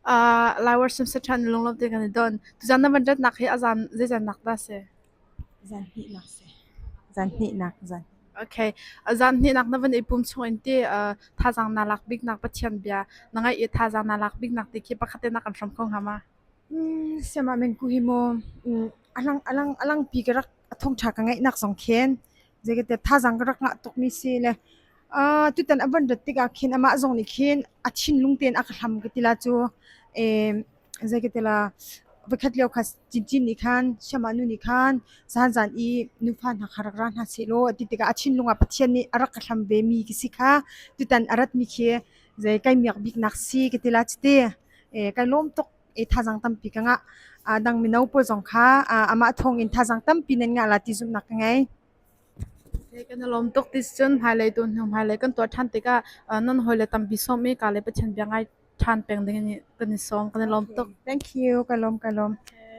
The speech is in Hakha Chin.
Uh, Lai worship se ṭhan lunglawm te kan i don. Tuzan na van ratnak hi a zan zeizan nak dah si? Zan hnihnak si. Zan hnihnak zan. Okay. A zan hnihnak na van i pum chung in ti uh, thazaang na lak bik nak Pathian bia na ngaih i thazaang na lak bik nak ti khi pakhat te na kan hram kho hnga ma? Mm, siama men ku hi mo mm, alang alang alang pi ka rak a thongṭha ka ngaihnak zong khin zeikate thazaang ka rak ngah tukmi si le uh, tutan a van rat tikah khin amah zong nih khin a thinlung tein a ka hlam ka ti la cu eh zeikate la voikhat lio kha cincin nih khan siama nu nih khan zan zan i nufa hna kha rak ra hna seh law ti tikah a thinlung ah Pathian nih a rak ka hlam ve mi ka si kha tutan a rat mi khi zei kai miak biknak si ka ti la cuti eh kai lawm tuk i thazaang tampi ka ngah. A dang mino pawl zong kha amah thawngin thazaang tampi nan ngah la ti zumhnak ka ngei. Kan i lawm tuk ti cun hmailei tu hnu hmailei kan tuah ṭhan tikah nan hawile tampi sawm i ka le Pathian bia ngai ṭhan peng ding in kan i sawm. Kan i lawm tuk. Thank you. Ka lawm ka lawm. Okay.